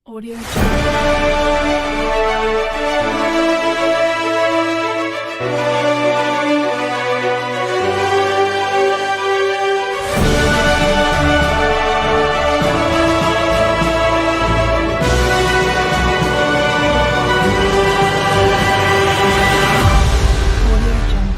Audio Jungle. Audio Jungle.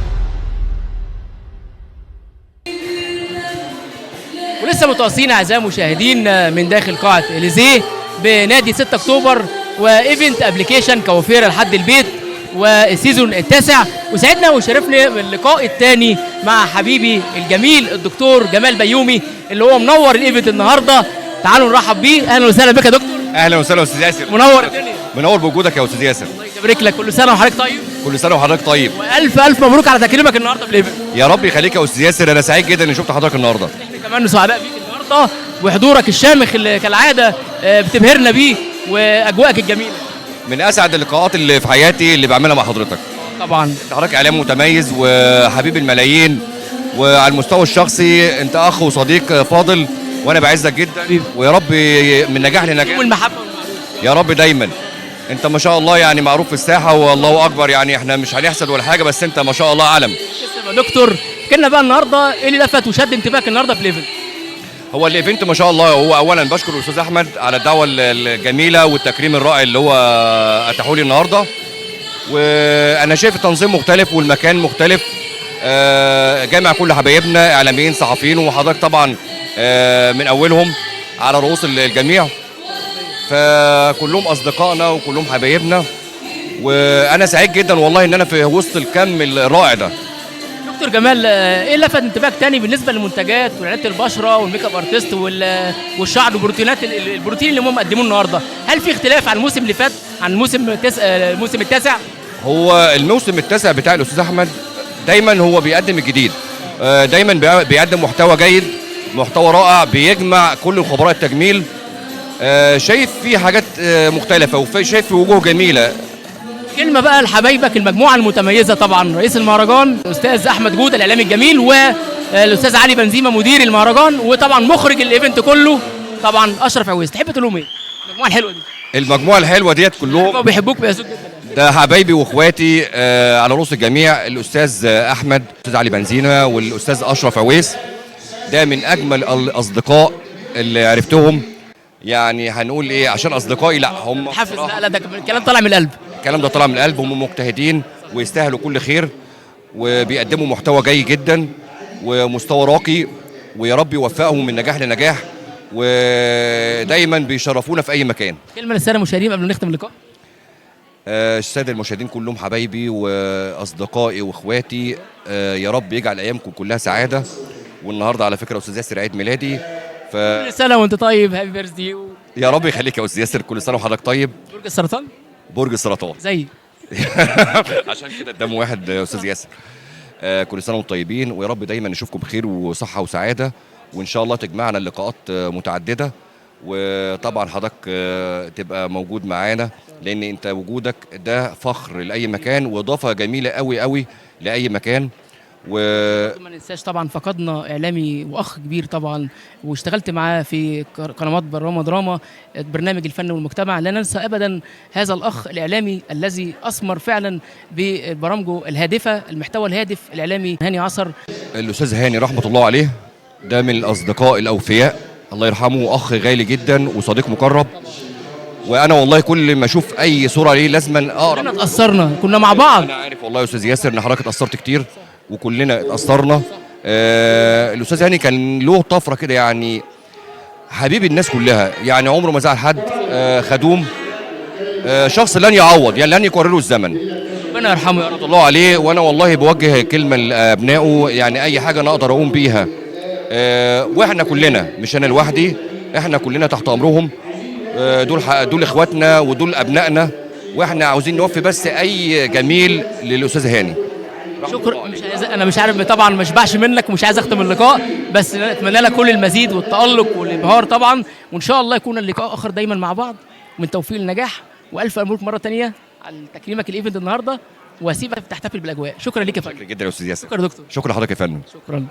ولسه متواصلين اعزائي المشاهدين من داخل قاعة اليزيه بنادي 6 اكتوبر و event application كوافيره لحد البيت وال season التاسع. وسعدنا وشرفنا باللقاء الثاني مع حبيبي الجميل الدكتور جمال بيومي اللي هو منور ال event النهارده. تعالوا نرحب بيه. اهلا وسهلا بك يا دكتور. اهلا وسهلا استاذ ياسر. منور الدنيا. منور بوجودك يا استاذ ياسر. الله يبارك لك. كل سنة وحضرتك طيب. كل سنة وحضرتك طيب. والف الف مبروك على تكريمك النهارده في ال event. يا رب يخليك يا استاذ ياسر، انا سعيد جدا اني شفت حضرتك النهارده. احنا كمان سعداء بيك النهارده وحضورك الشامخ اللي كالعادة بتبهرنا بيه واجواءك الجميلة. من اسعد اللقاءات اللي في حياتي اللي بعملها مع حضرتك. طبعا. انت حضرتك اعلام متميز وحبيب الملايين، وعلى المستوى الشخصي انت اخ وصديق فاضل، وانا بعزك جدا. حبيبي. ويا رب من نجاح لنجاح. والمحبة والمعروف. يا رب دايما. انت ما شاء الله يعني معروف في الساحة، والله اكبر، يعني احنا مش هنحسد ولا حاجة، بس انت ما شاء الله علم. تسلم يا دكتور. كنا بقى النهارده ايه اللي لفت وشد انتباهك النهارده في ال event؟ هو ال event ما شاء الله، هو اولا بشكر الاستاذ احمد على الدعوة الجميلة والتكريم الرائع اللي هو اتاحوا لي النهارده. وانا شايف التنظيم مختلف والمكان مختلف، جامع كل حبايبنا اعلاميين صحفيين، وحضرتك طبعا من اولهم على رؤوس الجميع، فكلهم اصدقائنا وكلهم حبايبنا، وانا سعيد جدا والله ان انا في وسط الكم الرائع ده. دكتور جمال، ايه اللي لفت انتباهك تاني بالنسبة للمنتجات وعناية البشرة وال makeup artist والشعر والبروتينات، البروتين اللي هم قدموه النهارده؟ هل في اختلاف عن الموسم اللي فات، عن الموسم التاسع؟ هو الموسم التاسع بتاع الاستاذ احمد دايما هو بيقدم الجديد، دايما بيقدم محتوى جيد، محتوى رائع، بيجمع كل خبراء التجميل. شايف في حاجات مختلفة، وشايف في وجوه جميلة. كلمة بقى لحبايبك المجموعة المتميزة، طبعا رئيس المهرجان الاستاذ احمد جود الاعلامي الجميل، والاستاذ علي بنزيمه مدير المهرجان، وطبعا مخرج ال event كله طبعا اشرف عويس. تحب تقول لهم ايه؟ المجموعة الحلوة دي. المجموعة الحلوة ديت كلهم هم بيحبوك بيعزوك جدا. ده حبايبي واخواتي، على رؤوس الجميع الاستاذ احمد، الاستاذ علي بنزينة، والاستاذ اشرف عويس. ده من اجمل الاصدقاء اللي عرفتهم. يعني هنقول ايه عشان اصدقائي؟ لا هم حافز. لا لا، ده الكلام طالع من القلب. الكلام ده طالع من القلب. هم مجتهدين ويستاهلوا كل خير، وبيقدموا محتوى جيد جدا ومستوى راقي، ويا رب يوفقهم من نجاح لنجاح، ودايما بيشرفونا في اي مكان. كلمة للسادة المشاهدين قبل ما نختم اللقاء. السادة المشاهدين كلهم حبايبي واصدقائي واخواتي، يا رب يجعل ايامكم كلها سعادة. والنهارده على فكرة استاذ ياسر عيد ميلادي، ف كل سنة وانت طيب، happy birthday. يا رب يخليك يا استاذ ياسر، كل سنة وحضرتك طيب. برج السرطان؟ برج السرطان. زي عشان كده قدام واحد يا استاذ ياسر. كل سنة وانتم طيبين، ويا رب دايما نشوفكم بخير وصحة وسعادة، وان شاء الله تجمعنا اللقاءات متعددة. وطبعا حضرتك تبقى موجود معانا، لان انت وجودك ده فخر لاي مكان، واضافه جميلة قوي قوي لاي مكان. و ما ننساش طبعا فقدنا اعلامي واخ كبير طبعا، واشتغلت معاه في قنوات برامج دراما، برنامج الفن والمجتمع. لا ننسى ابدا هذا الاخ الاعلامي الذي اثمر فعلا ببرامجه الهادفة، المحتوى الهادف الاعلامي هاني عصر. الاستاذ هاني رحمه الله عليه، ده من الاصدقاء الاوفياء، الله يرحمه، واخ غالي جدا وصديق مقرب. وانا والله كل ما اشوف اي صوره ليه لازما اقرا. كلنا اتاثرنا، كنا مع بعض. انا عارف والله يا استاذ ياسر ان حضرتك اتاثرت كتير، وكلنا اتاثرنا. الاستاذ هاني كان له طفرة كده، يعني حبيب الناس كلها، يعني عمره ما زعل حد، خدوم، شخص لن يعوض، يعني لن يكرره الزمن. ربنا يرحمه يا رب. رحمة الله عليه. وانا والله بوجه كلمة لابنائه، يعني اي حاجة انا اقدر اقوم بيها، واحنا كلنا مش انا لوحدي، احنا كلنا تحت امرهم. دول اخواتنا ودول ابنائنا، واحنا عاوزين نوفي بس اي جميل للاستاذ هاني. شكرا. مش عايز، انا مش عارف طبعا ما اشبعش منك ومش عايز اختم اللقاء، بس اتمنى لك كل المزيد والتالق والابهار طبعا، وان شاء الله يكون اللقاء اخر دايما مع بعض من توفيق النجاح. والف مبروك مرة ثانية على تكريمك ال event النهارده، واسيبك تحتفل بالاجواء. شكرا ليك يا فندم. شكرا جدا يا استاذ ياسر. شكرا يا دكتور. شكرا لحضرتك يا فندم. شكرا.